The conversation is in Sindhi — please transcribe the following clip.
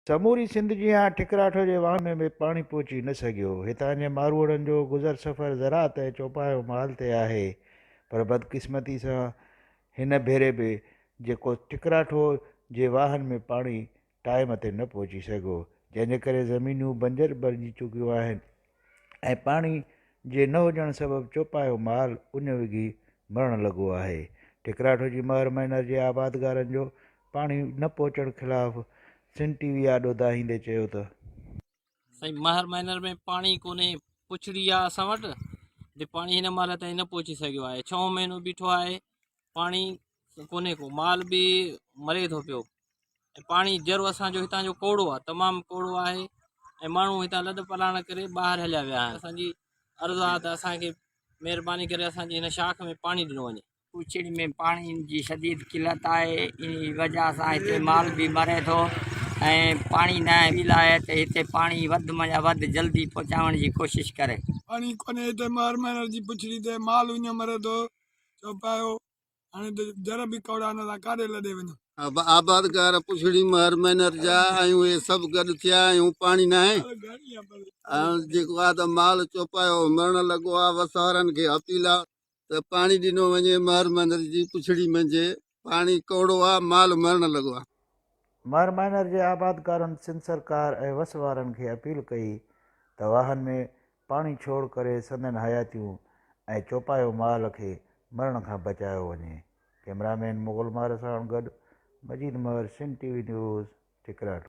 سموري سنڌ جيان ٺڪراٺو جي واهن ۾ به پاڻي پهچي نه سگهيو. هتان جي ماروئڙن جو گذر سفر زراعت ۽ چوپايو مال تي آهي پر بدقسمتي سان هن ڀيري به جيڪو ٺڪراٺو جي واهن ۾ پاڻي ٽائيم تي نه پهچي سگهيو جنهن جي ڪري زمينون بنجر بڻجي چڪيون آهن ۽ پاڻي جي نه هجڻ سبب چوپايو مال اڃ وگهي مرڻ لڳو آهي. ٺڪراٺو جي مهر مائنر جي آبادگارن جو پاڻي نه پهچڻ خلاف سنڌ ٽي وي آڏو دانهيندي چيو ته. سائين مهر مائنر ۾ پاڻي ڪونهي پڇڙي آ اسان وٽ جي پاڻي هن مهل تائين نه پهچي سگهيو آهي ڇهون مهينو بيٺو آهي پاڻي ڪونهي ڪو مال به مري ٿو پيو ۽ پاڻي جر اسان جو هتان جو ڪوڙو آهي تمام ڪوڙو آهي ۽ ماڻهو هتان لڏ پلاڻ ڪري ٻاهر هليا ويا آهن اسان جي عرض آهي ته اسان کي مهرباني ڪري اسان جي هن شاخ ۾ پاڻي ڏنو وڃي. پوڇڙي ۾ پاڻي جي شديد قلت آهي انهي وجه سان هتي مال به مري ٿو ۽ پاڻي نه آهي اپيل آهي ته هتي پاڻي وڌ منجهان وڌ جلدي پهچائڻ جي ڪوشش ڪري. پاڻي ڪونهي هتي مهر مهر جي پڇڙي تي مال اڃ مري ٿو چوپايو هاڻي ته جر به ڪوڙا نه ٿا ڪاڏي لڏي وڃون. آبادگار پڇڙي مهر مينر جا آهيون اهي سڀ گڏ ٿيا آهيون پاڻي ناهي جيڪو آ ته مال چوپايو مرڻ لڳو آ وس وارن کي اپيل آ ته پاڻي ڏنو وڃي مهر مينر جي پڇڙي منجهي پاڻي ڪوڙو آ مال مرڻ لڳو آ. مهر مائنر جي آبادگارن سنڌ سرڪار ۽ وس وارن کي اپيل ڪئي ته واهن ۾ پاڻي ڇوڙ ڪري سندن حياتيون ۽ چوپايو مال کي مرڻ کان بچايو وڃي. ڪئميرا مين مغل مهر ساڻ گڏ Majeed Mehar Sindh T V news Thikarato.